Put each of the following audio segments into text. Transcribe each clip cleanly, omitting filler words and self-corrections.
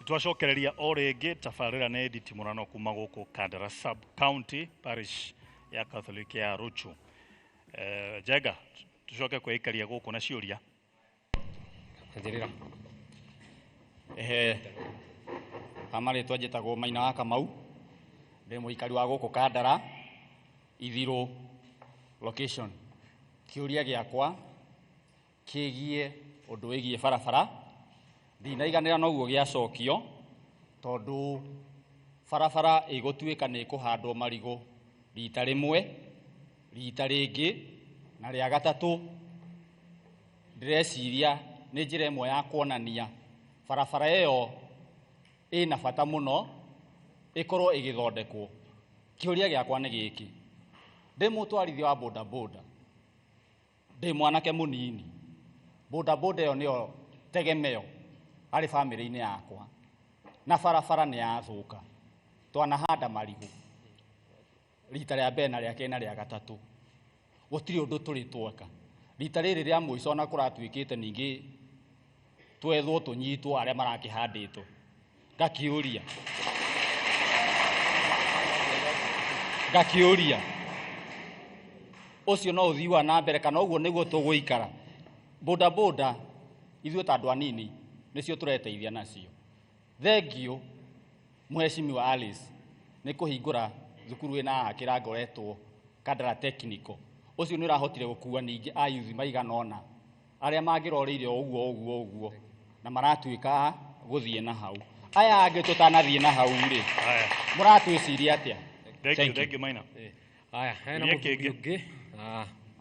Twacokereria o rĩngĩ tabarĩra nĩ nditimũrano kuma gũkũ Kandara sub county parish ya Catholic ya Ruchu. Njenga, tucoke kwĩikaria gũkũ na ciũria. Njĩrĩra. Ehe, ha marĩtwa njĩtagwo Maina wa Kamau, ndĩ mũikari wa gũkũ Kandara, Ithirũ location. Kĩũria gĩakwa kĩgiĩ ũndũ wĩgiĩ barabara, ndinaiganĩra noguo gĩacokio, tondũ barabara ĩgũtuĩka nĩ ĩkũhandwo marigũ rita rĩmwe, rita rĩngĩ, na rĩa gatatũ. Ndĩreciria nĩ njĩra ĩmwe ya kuonania barabara ĩyo ĩna bata mũno ĩkorwo ĩgĩthondekwo. Kĩũria gĩakwa nĩ gĩkĩ, ndĩ mũtwarithia wa bodaboda, ndĩ mwanake mũnini, bodaboda ĩyo nĩyo tegemeo harĩ bamĩrĩ-inĩ yakwa, na barabara nĩ yathũka, twanahanda marigũ rita rĩa mbere na rĩa kerĩ na rĩa gatatũ, gũtirĩ ũndũ tũrĩ tweka. Rita rĩrĩ rĩa mũico ona kũratuĩkĩte ningĩ twethwo tũnyitwo arĩa marakĩhandĩtwo. Ngakĩũria, ngakĩũria ũcio no ũthii wa na mbere kana ũguo nĩguo tũgũikara? Bodaboda ithuĩ ta andũ anini nĩcio tũreteithia nacio. Thengiũ Mheshimiwa Alice nĩ kũhingũra thukuru ĩna kĩrango retwo Kandara Technical. Ũcio nĩ ũrahotire gũkua ningĩ a youth maigana ũna arĩa mangĩroreire o ũguo ũguo ũguo na maratuĩka a gũthiĩ na hau. Aya angĩ tũtanathiĩ na hau rĩ, mũratwĩciria atĩa? Thank you, thank you Maina. Haya, hena Kĩũria mũthuri kĩngĩ. ũngĩ.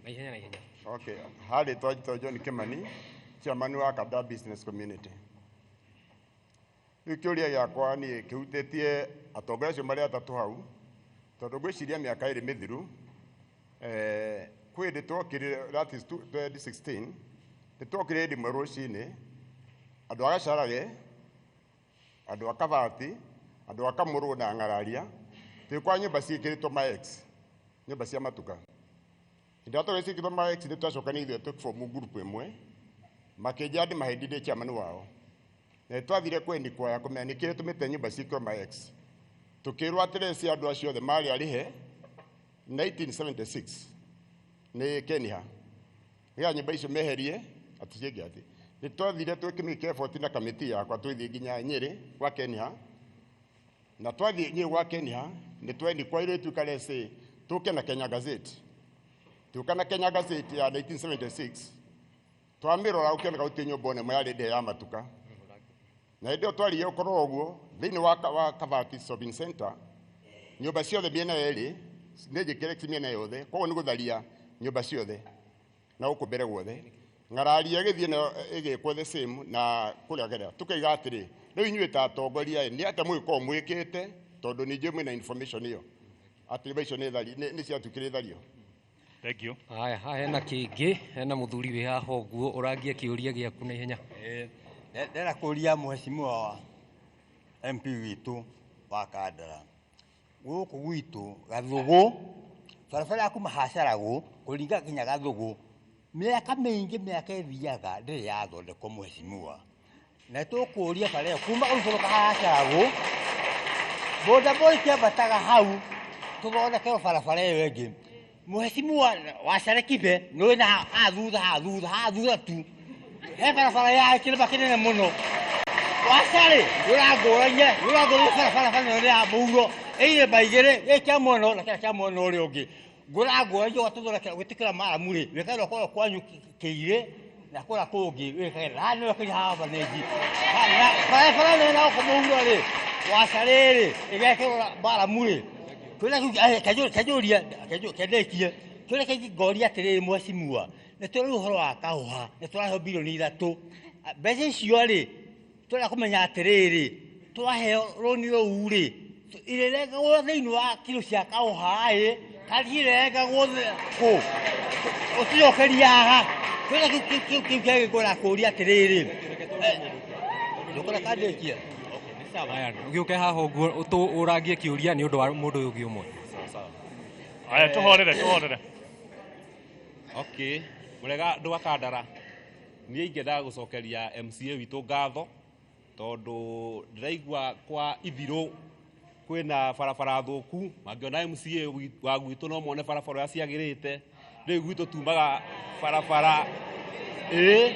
Na ihenya na ihenya. Okay, harĩ twajitwo John Kimani, chairman wa Kandara Business Community. Rĩu kĩũria gĩakwa niĩ kĩhutĩtie atongoria acio marĩ atatũ hau, tondũ ngwĩciria mĩaka ĩrĩ mĩthiru, kwĩ hĩndĩ twokire, that is 2016, nĩ twokire hĩndĩ ĩmwe rũcinĩ, andũ a Gacharage, andũ a Kabati, andũ a Kamũrũ na Ng'araria, twĩ kwa nyũmba ciĩkĩrĩtwo ma X, nyũmba cia matuka. Hĩndĩ ĩrĩa twagĩciĩkĩrĩtwo ciĩkĩrĩtwo ma X nĩ twacokanĩire ithuĩ tũform group ĩmwe, makĩnjĩra ndĩmahe ndĩ chairman wao. Na nĩ twathire kweni kwaya kũmenya nĩkĩ gĩtũmĩte nyũmba ciĩkĩrwo ma X. Tũkĩrwo atĩrĩ cia andũ acio othe marĩ arĩhe 1976 nĩ Kenya. Nĩgetha nyũmba icio meherie atĩ ciĩke atĩ. Nĩ twathire twĩkĩmĩke effort na kamĩtĩ yakwa twĩthiĩ nginya Nyĩrĩ gwa Kenya. Na twathiĩ Nyĩrĩ gwa Kenya nĩ twendi kwa irĩtu kareci tũke na Kenya Gazette. Tũka na Kenya Gazette ya 1976 twamĩrora ũkĩoneka gũtirĩ nyũmba ona ĩmwe yarĩ ndĩhe ya matuka. Na hĩndĩ ĩyo twaririe ũkorwo ũguo thĩinĩ wa Kabati Shopping Center nyũmba ciothe mĩena yerĩ nĩ njĩkĩre mĩena yothe, koguo nĩ gũtharia nyũmba ciothe na gũkũ mbere guothe. Ng'araria ĩgĩthiĩ nayo ĩgĩkwo the same na kũrĩa kĩrĩa. Tũkaiga atĩrĩ, rĩu inyuĩ ta atongoria ĩ, nĩ atĩa mũgĩkorwo mwĩkĩte, tondũ ningĩ mwĩna information ĩyo atĩ nyũmba icio nĩ ciatuĩkire thario. Thank you. Haya, haha hena kĩngĩ, hena mũthuri wĩ haha ũguo ũrangie kĩũria gĩaku na ihenya. Ndĩrenda kũria mheshimiwa wa MP witũ wa Kandara, gũkũ gwitũ Gathũgũ, barabara ya kuma Hacaragũ kũringa nginya Gathũgũ, mĩaka mĩingĩ mĩaka ĩthiaga ndĩrĩ yathondekwo mheshimiwa. Na tũkũria bara ĩyo kuma gũikũrũka Hacaragũ, bodaboda ikĩambataga hau tũthondekerwo barabara ĩyo ĩngĩ. Mheshimiwa wa Sharekibe nĩ na haha thutha haha thutha haha thutha tu he barabara ya kĩrĩma kĩnene mũno Wacarĩ nĩũrangũrania nĩũrangũrania barabara bara ĩno ya mũhuro ĩ irĩma igĩrĩ gĩkĩ kĩa mwena na kĩrĩa kĩa mwena ũrĩa ũngĩ ngũrangũrania ũgatũthondekera gwĩtĩkĩra maramu rĩ wĩkagĩra kũrĩa kwanyu kĩirĩ na kũrĩa kũngĩ wĩkagĩra haha nĩwe kĩrĩa haha manenji barabara ĩno na gũkũ mũhuro rĩ Wacarĩ rĩ ĩgekĩrwo maramu rĩ kĩũria kĩu kĩnjũria kĩndĩkie kĩũria kĩngĩ ngoria atĩrĩrĩ mheshimiwa nĩ tũrĩ ũhoro wa kahũha nĩ tũraheo bilioni ithatũ mbeca icio rĩ tũrenda kũmenya atĩrĩrĩ twaheo rũni rũu rĩ irĩrengagwo thĩinĩ wa kiro cia kahũha ĩ kana irengagwo kũ ũticokeria haha kĩũria kĩu kĩu kĩngĩ ngwenda kũria atĩrĩrĩ ndũkũreka ndĩkie. Haya, ũgĩũke haha ũguo ũrangie kĩũria nĩ ũndũ wa mũndũ ũyũ ũngĩ ũmwe. Haya, tũhorere, tũhorere. Okay, mũrega andũ a Kandara. Niĩ ingĩenda gũcokeria MCA witũ ngatho Tondu ndiraigua kwa ithiro kwina barabara thuku mangiona MCA wa gwitũ no mone barabara ũrĩa ciagĩrĩte. Rĩu gwitũ tumaga barabara ĩĩ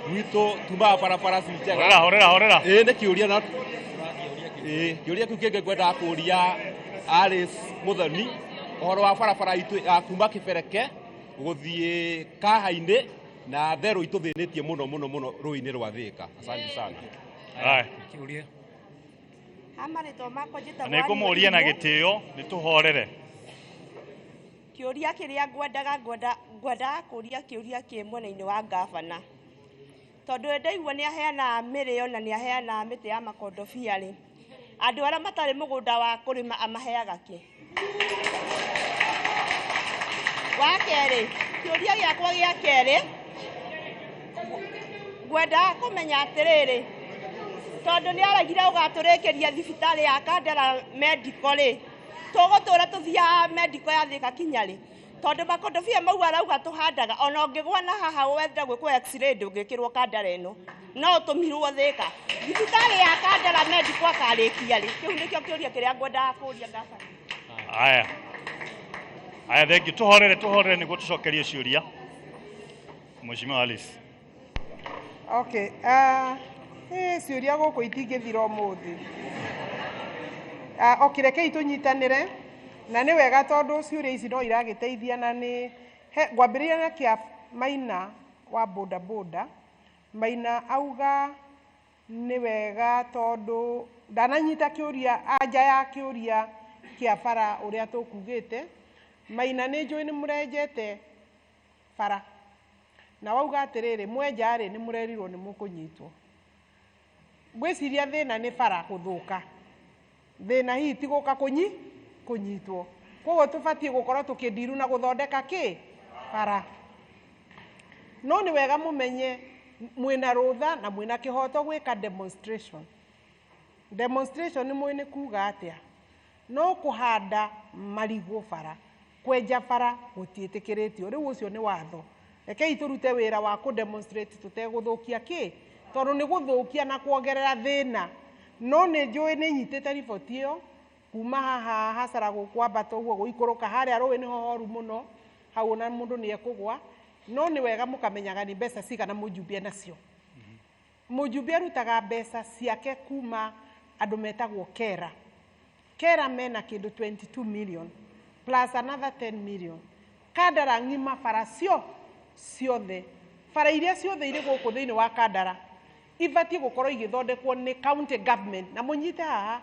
gwitũ tumaga barabara ci njega. Horera, horera, horera. Ĩĩ nĩ kĩũria na ĩĩ kĩũria kĩu kĩngĩ ngwendaga kũria Alice Muthoni ũhoro wa barabara itũ ya kuma Kĩbereke gũthiĩ Kaha-inĩ na therũ itũthĩnĩtie mũno mũno mũno rũĩ-inĩ rwa Thĩka. Asante sana. Haya. Kĩũria. Ha marĩtwa makwa njĩtagwo Na nĩngũmũria na Anne. gĩtĩo nĩ tũhorere. Kĩũria kĩrĩa ngwendaga kũria kĩũria kĩ mwena-inĩ wa gavana, tondũ ndaigua nĩ aheanaga mĩrĩo na nĩ aheanaga mĩtĩ ya makondobia rĩ, andũ arĩa matarĩ mũgũnda wa kũrĩma amaheaga kĩ? Wa kerĩ, kĩũria gĩakwa gĩa kerĩ ngwendaga kũmenya atĩrĩrĩ, tondũ nĩ aregire gũgatũrĩkĩria thibitarĩ ya Kandara Medical rĩ, tũgũtũra tũthiaga medical ya Thĩka kinya rĩ? Tondũ makondobia mau arauga tũhandaga, ona ũngĩgwa na haha wenda gwĩkwo x-ray ndũngĩkĩrwo Kandara ĩno, no ũtũmirwo Thĩka. Thibitarĩ ya Kandara Medical akarĩkia rĩ? Kĩu nĩkĩo kĩũria kĩrĩa ngwendaga kũria gavana. Haya. Haya, thank you. Tuhorere, tuhorere nĩguo tũcokerie ciũria. Mheshimiwa Alice. Okay. Ciũria gũkũ itingĩthira ũmũthĩ. Okay, rekei tũnyitanĩre na nĩ wega tondũ ciũria ici no iragĩteithia na nĩ ngwambĩrĩria na kĩa Maina wa boda boda. Maina auga nĩ wega tondũ ndananyita kĩũria anja ya kĩũria kĩa bara ũrĩa tũkugĩte. Maina nĩ njũĩ nĩ mũrenjete bara na wauga atĩrĩrĩ mwenja rĩ nĩ mũrerirwo nĩ mũkũnyitwo. Ngwĩciria thĩna nĩ bara gũthũka, thĩna hihi ti gũka kũnyitwo. Koguo tũbatiĩ gũkorwo tũkĩndiru na gũthondeka kĩ bara. No nĩ wega mũmenye mwĩna rũtha na mwĩna kĩhoto gwĩka demonstration. Demonstration nĩ mũĩ nĩ kuga atĩa? No kũhanda marigũ bara, kwenja bara gũtiĩtĩkĩrĩtio. Rĩu ũcio nĩ watho. Rekei tũrute wĩra wa kũ demonstrate tũtegũthũkia kĩ, tondũ nĩ gũthũkia na kuongerera thĩna. No nĩ njũĩ nĩ nyitĩte riboti ĩyo kuma haha hacara gũkwambata ũguo gũikũrũka harĩa rũĩ nĩho horu mũno, hau ona mũndũ nĩ ekũgwa. No nĩ wega mũkamenyaga nĩ mbeca cigana mũnjumbie nacio. Mũnjumbie arutaga mbeca ciake kuma andũ metagwo Kera. Kera mena kĩndũ 22 million plus another 10 million. Kandara ng'ima bara ciothe, bara iria ciothe irĩ gũkũ thĩinĩ wa Kandara ibatiĩ gũkorwo igĩthondekwo nĩ county government. Na mũnyite haha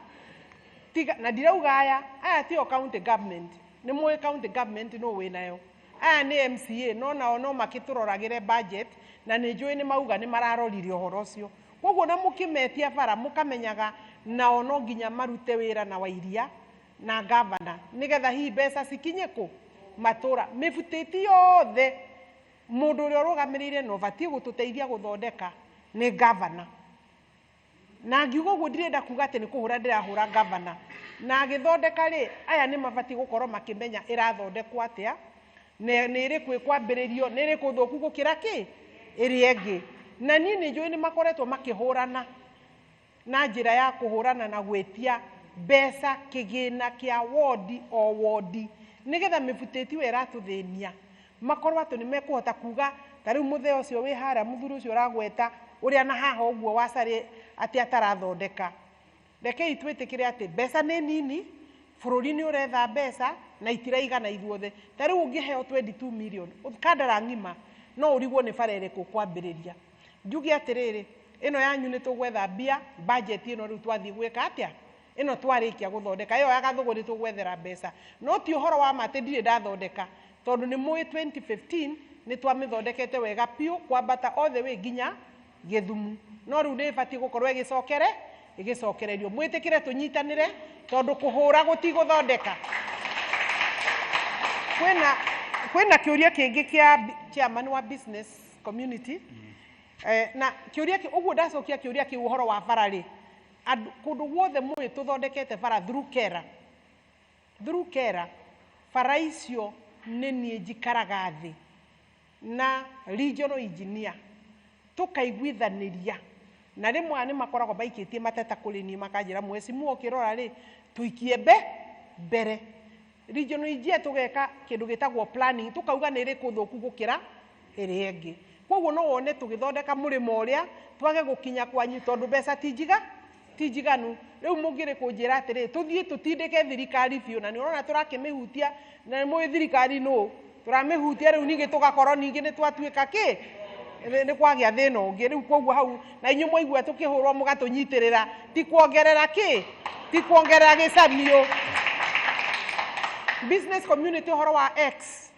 tiga, na ndirauga aya tio county government, nĩ mũĩ county government nũ wĩnayo. Aya nĩ MCA, no nao no makĩtũroragĩre budget na nĩ njũĩ nĩ mauga nĩ mararorire ũhoro ũcio. Koguo na mũkĩmetia bara mũkamenyaga nao no nginya marute wĩra na Wairia na gavana nĩgetha hihi mbeca cikinye kũ matũra. Mĩbutĩti yothe mũndũ ũrĩa ũrũgamĩrĩire na ũbatiĩ gũtũteithia gũthondeka nĩ gavana. Na ngiuga ũguo ndirenda kuga atĩ nĩ kũhũra ndĩrahũra gavana. Na agĩthondeka rĩ, aya nĩ mabatiĩ gũkorwo makĩmenya ĩrathondekwo atĩa, nĩ ĩrĩkũ ĩkwambĩrĩrio, nĩ ĩrĩkũ thũku gũkĩra kĩ ĩrĩa ĩngĩ. Na niĩ nĩ njũĩ nĩ makoretwo makĩhũrana na njĩra ya kũhũrana na gwĩtia mbeca kĩgĩna kĩa wodi o wodi nĩgetha mĩbutĩti ĩyo ĩratũthĩnia makorwo atĩ nĩ mekũhota kuga ta rĩu mũthee ũcio wĩ harĩa, mũthuri ũcio ũragweta ũrĩa na haha ũguo wacarĩ atĩ atarathondeka. Rekei twĩtĩkĩre atĩ mbeca nĩ nini, bũrũri nĩ ũretha mbeca na itiraigana ithuothe. Ta rĩu ũngĩheo 22 million Kandara ng'ima no ũrigwo nĩ bara ĩrĩkũ ũkwambĩrĩria. Njuge atĩrĩrĩ, ĩno yanyu nĩ tũgwetha mbia, budget ĩno rĩu twathiĩ gwĩka atĩa? Ĩno twarĩkia gũthondeka, ĩyo ya Gathũgũ nĩ tũgwethera mbeca. No ti ũhoro wa ma atĩ ndirĩ ndathondeka, tondũ nĩ mũĩ 2015 nĩ twamĩthondekete wega biũ kwambata all the way nginya Gĩthumu. No rĩu nĩ ĩbatiĩ gũkorwo ĩgĩcokererio. Mwĩtĩkĩre tũnyitanĩre tondũ kũhũra gũtigũthondeka. Kwĩna kĩũria kĩngĩ kĩa chairman wa business community. Na kĩũria kĩu, ũguo ndacokia kĩũria kĩu ũhoro wa bara rĩ, andũ kũndũ guothe mũĩ tũthondekete bara through Kera. Through Kera, bara icio nĩ niĩ njikaraga thĩ na regional engineer tũkaiguithanĩria Na rĩmwe aya nĩ makoragwo maikĩtie mateta kũrĩ niĩ, makanjĩra, mheshimiwa, ũkĩrora rĩ, tũikie mbe mbere regional engineer, tũgeka kĩndũ gĩtagwo planning, tũkauga nĩ ĩrĩkũ thũku gũkĩra ĩrĩa ĩngĩ. Koguo no wone tũgĩthondeka mũrĩmo ũrĩa twage gũkinya kwanyu, tondũ mbeca ti njiga, ti njiganu. Rĩu mũngĩrĩ kũnjĩra atĩrĩ, tũthiĩ tũtindĩke thirikari biũ, na nĩ ũrona tũrakĩmĩhutia, na nĩ mũĩ thirikari nũ tũramĩhutia. Rĩu ningĩ tũgakorwo ningĩ nĩ twatuĩka kĩ nĩ kwagĩa thĩna ũngĩ rĩu. Koguo hau na inyuĩ mwaigua tũkĩhũrwo, mũgatũnyitĩrĩra, ti kuongerera kĩ, ti kuongerera gĩcamio. Business community, ũhoro wa X,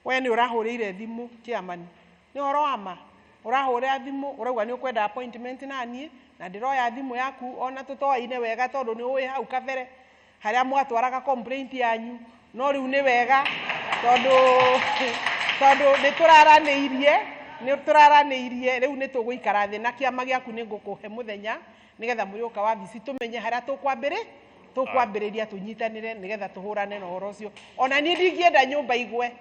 we nĩ ũrahũrĩire thimũ chairman, nĩ ũhoro wa ma ũrahũrĩra thimũ, ũrauga nĩ ũkwenda appointment na niĩ, na ndĩroya thimũ yaku ona tũtoaine wega, tondũ nĩ ũĩ hau kabere harĩa mwatwaraga complaint yanyu. No rĩu nĩ wega, tondũ nĩ tũraranĩirie. Rĩu nĩ tũgũikara thĩ na kĩama gĩaku, nĩ ngũkũhe mũthenya nĩgetha mũrĩũka wabici, tũmenye harĩa tũkwambĩrĩria, tũnyitanĩre nĩgetha tũhũrane na ũhoro ũcio. Ona niĩ ndingĩenda nyũmba igwe,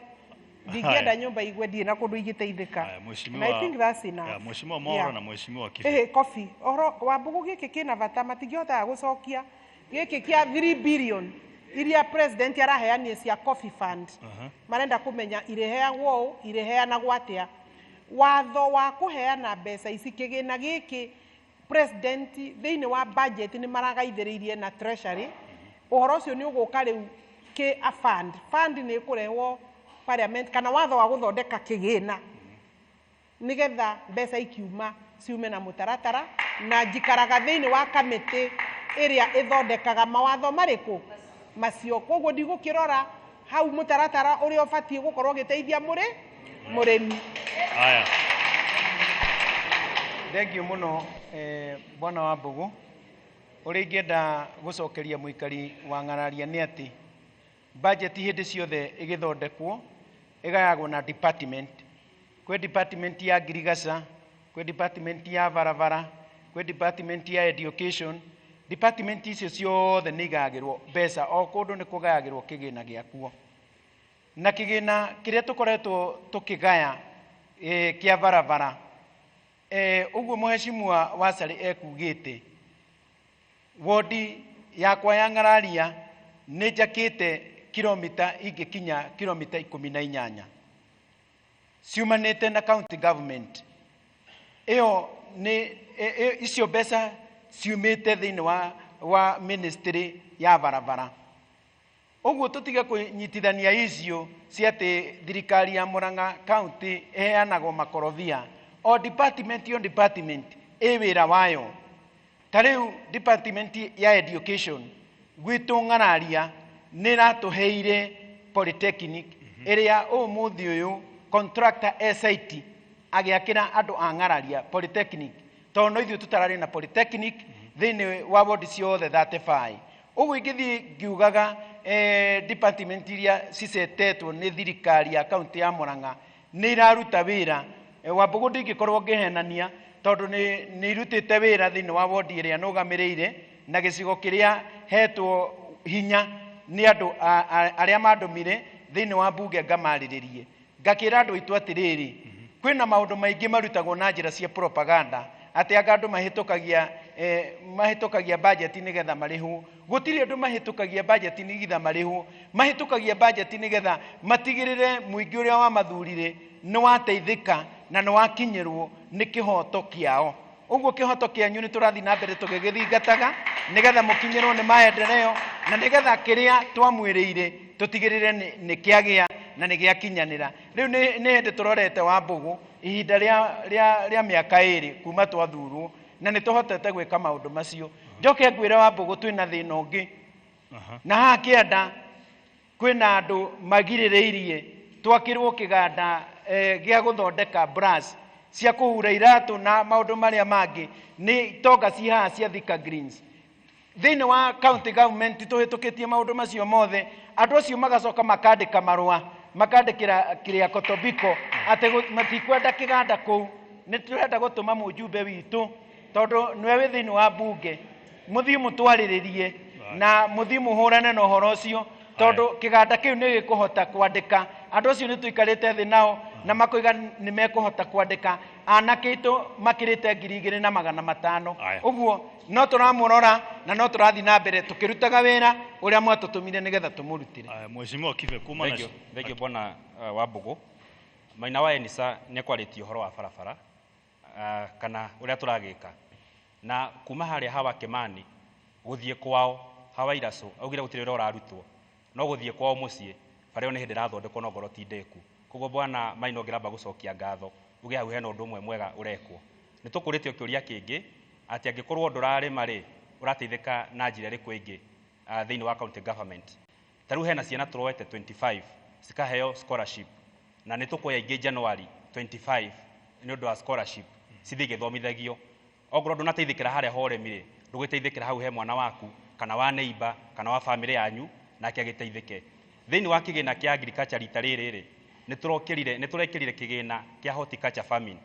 ndingĩenda nyũmba igwe, ndirĩ na kũndũ ingĩteithĩka. Haya, And I think that's enough. Yeah, Mheshimiwa Mwaura na Mheshimiwa Kibe. Ĩhĩ, kobi ũhoro wa mbũgũ, gĩkĩ kĩna bata, matingĩhotaga gũcokia gĩkĩ kĩa 3 billion iria president araheanire cia coffee fund. Marenda kũmenya irĩheagwo ũ, irĩheanagwo atĩa, watho wa kũheana mbeca ici. Kĩgĩna gĩkĩ president thĩinĩ wa budget nĩ maragaithĩrĩirie na treasury, ũhoro ũcio nĩ ũgũka rĩu kĩ a fund. Fund nĩ ĩkũrehwo parliament, kana watho wa gũthondeka kĩgĩna, nigetha mbeca ikiuma ciume na mũtaratara. Na njikaraga thĩinĩ wa kamĩtĩ ĩrĩa ĩthondekaga mawatho marĩkũ macio, koguo ndigũkĩrora hau mũtaratara ũrĩa ũbatiĩ gũkorwo ũgĩteithia mũrĩmi. Haya. Thengiũ mũno, bwana wa Mbũgũ. Ũrĩa ingĩenda gũcokeria mũikari wa Ng'araria nĩ atĩ budget hĩndĩ ciothe ĩgĩthondekwo ĩgayagwo na department. Kwĩ department ya ngirigaca, kwĩ department ya barabara, kwĩ department ya education. Department icio ciothe nĩ igayagĩrwo mbeca, o kũndũ nĩ kũgayagĩrwo kĩgĩna gĩakuo. Na kĩgĩna kĩrĩa tũkoretwo tũkĩgaya kĩa barabara, ũguo mũheshimiwa Wacarĩ ekugĩte, wodi yakwa ya Ng'araria nĩ njakĩte kilomita ingĩkinya kilomita 18 ciumanĩte na county government. Ĩyo nĩ icio mbeca ciumĩte thĩinĩ wa ministry ya barabara. Ũguo tũtige kũnyitithania icio cia atĩ thirikari ya Murang'a county ĩheanagwo makorobia. O department, o department ĩ wĩra wayo. Ta rĩu department ya education gwitũ Ng'araria nĩ ĩratũheire polytechnic, ĩrĩa ũmũthĩ ũyũ contractor e site agĩakĩra andũ a Ng'araria polytechnic, tondũ no ithuĩ tũtararĩ na polytechnic thĩinĩ wa ward ciothe 35. Ũguo ingĩthiĩ ngiugaga, department iria cicetetwo nĩ thirikari ya kaunti ya Murang'a nĩ iraruta wĩra. Wambũgũ, ndingĩkorwo ngĩhenania, tondũ nĩ irutĩte wĩra thĩinĩ wa wodi ĩrĩa nũgamĩrĩire na gĩcigo kĩrĩa hetwo hinya nĩ andũ arĩa mandũmire thĩinĩ wa mbunge ngamarĩrĩrie. Ngakĩra andũ aitũ atĩrĩrĩ, kwĩna maũndũ maingĩ marutagwo na njĩra cia propaganda, atĩ anga andũ mahĩtũkagia budget nĩgetha marĩhwo. Gũtirĩ andũ mahĩtũkagia budget nĩgetha marĩhwo. Mahĩtũkagia budget nĩgetha matigĩrĩre mũingĩ ũrĩa wamathurire nĩ wateithĩka na nĩ wakinyĩrwo nĩ kĩhoto kĩao. Ũguo kĩhoto kĩanyu nĩ tũrathiĩ na mbere tũgĩgĩthingataga, nĩgetha mũkinyĩrwo nĩ maendeleo, na nĩgetha kĩrĩa twamwĩrĩire tũtigĩrĩre nĩ kĩagĩa na nĩ gĩakinyanĩra. Rĩu nĩ hĩndĩ tũrorete wa Mbũgũ ihinda rĩa mĩaka 2 kuma twathurwo, na nĩ tũhotete gwĩka maũndũ macio. Njoke ngwĩre wa Mbũgũ, twĩna thĩna ũngĩ na haha kĩanda kwĩna andũ magirĩrĩirie twakĩrwo kĩganda gĩa gũthondeka brush cia kũhura iratũ na maũndũ marĩa mangĩ, nĩ tonga ci haha cia Thika Greens. Thĩinĩ wa county government tũhĩtũkĩtie maũndũ macio mothe, andũ acio magacoka makandĩka marũa, makandĩkĩra Kĩrĩako Tobiko atĩ matikwenda kĩganda kũu. Nĩ tũrenda gũtũma mũjumbe witũ, tondũ nĩwe wĩ thĩinĩ wa mbunge, mũthiĩ mũtwarĩrĩrie na mũthiĩ mũhũrane na ũhoro ũcio, tondũ kĩganda kĩu nĩ gĩkũhota kwandĩka andũ acio. Nĩ tũikarĩte thĩ nao na makoiga nĩ mekũhota kwandĩka Anake aitũ makĩrĩte 2500. Aya. Ũguo no tũramũrora na no tũrathiĩ na mbere tũkĩrutaga wĩra ũrĩa mwatũtũmire nĩgetha tũmũrutĩre. Aya, Mheshimiwa Kibe kuma na Thank you. Thank you bwana Wambugu. Maina wa Enisa nĩ kwarĩtie ũhoro wa barabara kana ũrĩa tũragĩka na kuma harĩa hawa Kimani gũthiĩ kwao hawa Iracu augire gũtirĩ wĩra ũrarutwo no gũthiĩ kwao mũciĩ bara ĩyo nĩ hĩndĩ ĩrathondekwo no ngorwo ti ndĩku. Koguo bwana Maina ũngĩramba gũcokia ngatho uge hau hena ũndũ ũmwe mwega ũrekwo. Nĩ tũkũrĩtio kĩũria kĩngĩ atĩ angĩkorwo ndũrarĩma rĩ ũrateithĩka na njĩra ĩrĩkũ ĩngĩ thĩinĩ wa county government. Ta rĩu hena ciana tũroete 25 cikaheo scholarship na nĩ tũkuoya ingĩ January 25 nĩ ũndũ wa scholarship cithiĩ igĩthomithagio. Ongorwo ndũnateithĩkĩra harĩa ha ũrĩmi rĩ ndũgĩteithĩkĩra hau he mwana waku kana wa neighbor kana wa family yanyu nake agĩteithĩke. Thĩinĩ wa kĩgĩna kĩa agriculture rita rĩrĩ rĩ nĩ tũrekĩrire kĩgĩna kĩa horticulture farming,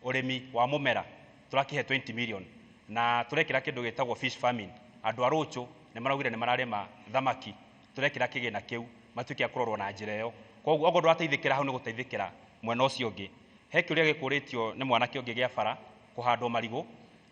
ũrĩmi wa mũmera tũrakĩhe 20 million na tũrekĩra kĩndũ gĩtagwo fish farming. Andũ a Rũchũ nĩ maraugire nĩ mararĩma thamaki, tũrekĩra kĩgĩna kĩu matuĩke a kũrorwo na njĩra ĩyo. Koguo okorwo ndũrateithĩkĩra hau nĩ gũteithĩkĩra mwena ũcio ũngĩ. He kĩũria gĩkũrĩtio nĩ mwanake ũngĩ gĩa bara kũhandwo marigũ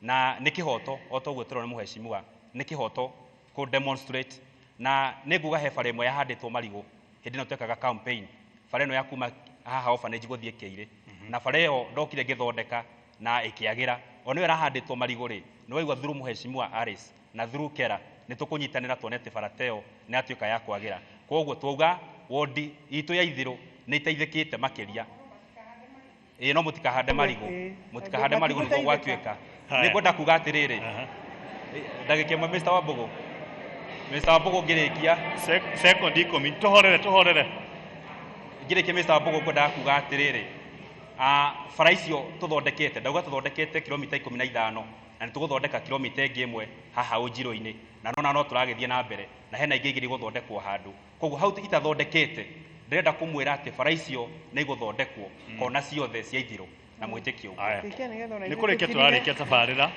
na nĩ kĩhoto o ta ũguo tũrona nĩ mũheshimiwa, nĩ kĩhoto kũ demonstrate na nĩ nguga he bara ĩmwe yahandĩtwo marigũ hĩndĩ ĩno twekaga campaign, bara ĩno ya kuma haha orphanage gũthiĩ Kĩirĩ, na bara ĩyo ndokire ngĩthondeka na ĩkĩagĩra. O nĩyo ĩrahandĩtwo marigũ rĩ, nĩ waigua through mũheshimiwa Alice na through Kera nĩ tũkũnyitanĩra tuone atĩ bara ta ĩyo nĩ yatuĩka ya kwagĩra. Koguo twauga wondi itũ ya Ithĩrũ nĩ iteithĩkĩte makĩria. Ĩĩ no mũtikahande marigũ, mũtikahande marigũ nĩguo gwatuĩka. Nĩ ngwenda kuga atĩrĩrĩ, ndagĩka ĩmwe Mr. Wambugu, Mr. Wambugu ngĩrĩkia Second ikũmi, tũhorere tũhorere. Ngĩrĩkia Mr. Wambugu ngwendaga kuga atĩrĩrĩ, bara icio tũthondekete, ndauga tũthondekete kilomita 15 na nĩ tũgũthondeka kilomita ĩngĩ ĩmwe haha Ũnjirũ-inĩ na nona no tũragĩthiĩ na mbere na hena ingĩ igĩrĩ igũthondekwo handũ. Koguo hau itathondekete ndĩrenda kũmwĩra atĩ bara icio nĩ igũthondekwo kona ciothe cia Ithĩrũ na mwĩtĩkie ũguo. Nĩ kũrĩkia tũrarĩkia tabarĩra,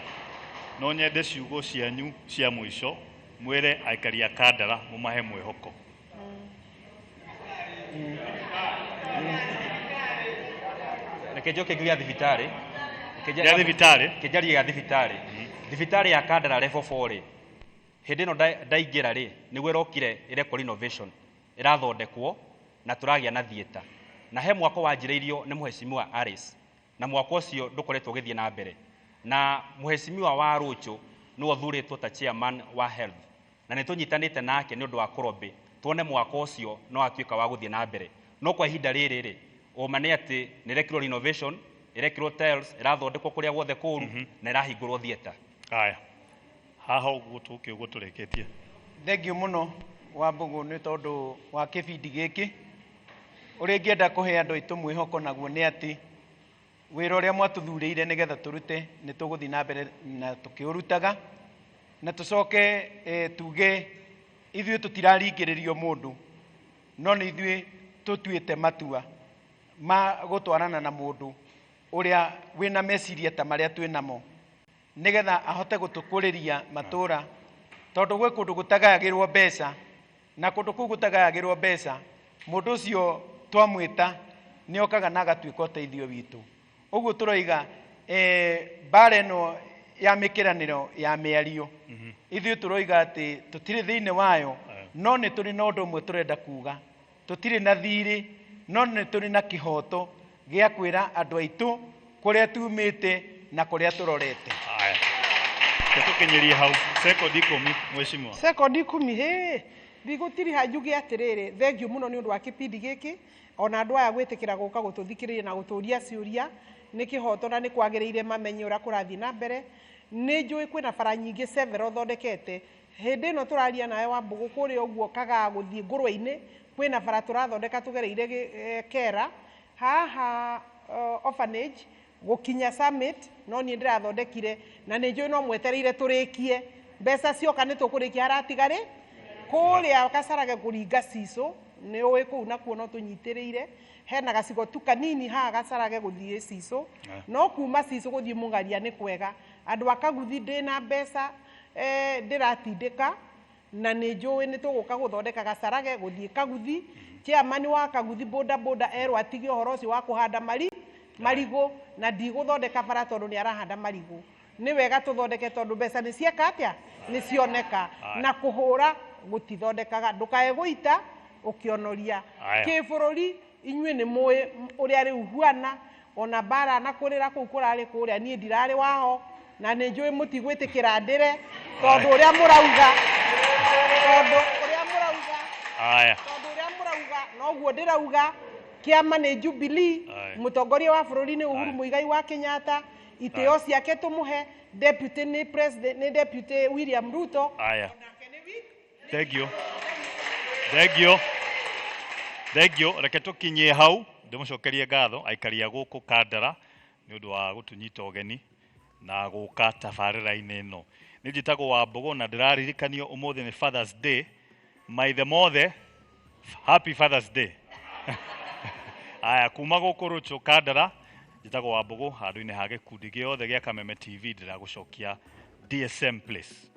no nyende ciugo cianyu cia mũico mwĩre aikari a Kandara mũmahe mwĩhoko. Reke njoke gĩa thibitarĩ. Gĩa thibitarĩ? Reke njarie gĩa thibitarĩ. Thibitarĩ ya Kandara level 4 rĩ, hĩndĩ ĩno ndaingĩra rĩ, nĩguo ĩrokire ĩrekwo renovation, ĩrathondekwo na tũragĩa na theatre. Na he mwako wanjĩrĩirio nĩ mũheshimiwa Alice, na mwako ũcio ndũkoretwo ũgĩthiĩ na mbere. Na mũheshimiwa wa Rũchũ nĩwe ũthurĩtwo ta chairman wa health, na nĩ tũnyitanĩte nake nĩ ũndũ wa kũrobĩ tuone mwako ũcio no watuĩka wa gũthiĩ na mbere. No kwa ihinda rĩrĩ rĩ, ũma nĩ atĩ nĩ ĩrekirwo renovation, ĩrekirwo tiles, ĩrathondekwo kũrĩa guothe kũru na ĩrahingũrwo theatre. Haya, haha ũguo tũke ũguo tũrĩkĩtie. Thank you mũno Wambugu nĩ tondũ wa kĩbindi gĩkĩ. Ũrĩa ingĩenda kũhe andũ aitũ mwĩhoko naguo nĩ atĩ wĩra ũrĩa mwatũthurĩire nĩgetha tũrute nĩ tũgũthiĩ na mbere na tũkĩũrutaga, na tũcoke tuge ithuĩ tũtiraringĩrĩrio mũndũ, no nĩ ithuĩ tũtuĩte matua ma gũtwarana na mũndũ ũrĩa wĩna meciria ta marĩa twĩ namo nĩgetha ahote gũtũkũrĩria matũra, tondũ gwĩ kũndũ gũtagayagĩrwo mbeca, na kũndũ kũu gũtagayagĩrwo mbeca mũndũ ũcio twamwĩta nĩ okaga na agatuĩka ũteithio witũ. Ũguo tũroiga mbara ĩno ya mĩkĩranĩro ya mĩario ithuĩ tũroiga atĩ tũtirĩ thĩinĩ wayo, no nĩ tũrĩ na ũndũ ũmwe tũrenda kuga, tũtirĩ na thirĩ, no nĩ tũrĩ na kĩhoto gĩa kwĩra andũ aitũ kũrĩa tumĩte na kũrĩa tũrorete. Haya, tũkinyirie hau sekondi 10 mheshimiwa. Sekondi 10 hĩ ndigũtiriha njuge atĩrĩrĩ, thank you mũno nĩ ũndũ wa kĩbindi gĩkĩ, ona andũ aya gwĩtĩkĩra gũka gũtũthikĩrĩria na gũtũria ciũria nĩ kĩhoto na nĩ kwagĩrĩire mamenye ũrĩa kũrathiĩ na mbere. Nĩ njũĩ kwĩna bara nyingĩ several thondekete. Hĩndĩ ĩno tũraria nawe Wambugu kũrĩa ũguo Kagaa gũthiĩ Ngũrwe-inĩ kwĩna bara tũrathondeka tũgereire Kera haha orphanage gũkinya Summit, no niĩ ndĩrathondekire na nĩ njũĩ no mwetereire tũrĩkie mbeca cioka nĩ tũkũrĩkia haratigarĩ kũrĩa Kacarage kũringa Cicũ nĩ ũĩ kũu nakuo no tũnyitĩrĩire hena gacigo tu kanini haha Gacarage gũthiĩ Cicũ, no kuma Cicũ gũthiĩ Mũng'aria nĩ kwega. Andũ a Kaguthi ndĩna mbeca ndĩratindĩka na nĩ njũĩ nĩ tũgũka gũthondeka Gacarage gũthiĩ Kaguthi. Chairman wa Kaguthi boda boda erwo atige ũhoro ũcio wa kũhanda Marigũ na ndigũthondeka bara tondũ nĩ arahanda marigũ. Nĩ wega tũthondeke tondũ mbeca nĩ cieka atĩa? Nĩ cioneka. Aya. Na kũhũra gũtithondekaga, ndũkae gũita ũkĩonoria. Aya. Kĩbũrũri inyuĩ nĩ mũĩ ũrĩa rĩu huana, ona mbara na kũrĩra kũu kũrarĩ kũrĩa, niĩ ndirarĩ waho na nĩ njũĩ mũtigwĩtĩkĩra ndĩre tondũ ũrĩa mũrauga, tondũ ũrĩa mũrauga, Aya. tondũ ũrĩa mũrauga noguo ndĩrauga. Kĩama nĩ Jubilee, Aya. mũtongoria wa bũrũri nĩ Uhuru Aya. Muigai wa Kenyatta, itĩo ciake tũmũhe, deputy nĩ president, nĩ deputy William Ruto. Aya. Thank you. Thank you. Thank you. Reke tũkinyie hau ndĩmũcokerie ngatho aikari a gũkũ Kandara nĩ ũndũ wa gũtũnyita ũgeni na gũka tabarĩra-inĩ ĩno. Nĩ njĩtagwo Wambũgũ na ndĩraririkanio ũmũthĩ nĩ Father's Day. Maithe mothe, happy Father's Day. Aya, kuma gũkũ Rũchũ Kandara, njĩtagwo Wambũgũ handũ-inĩ ha gĩkundi gĩothe gĩa Kameme TV ndĩragũcokia DSM Place.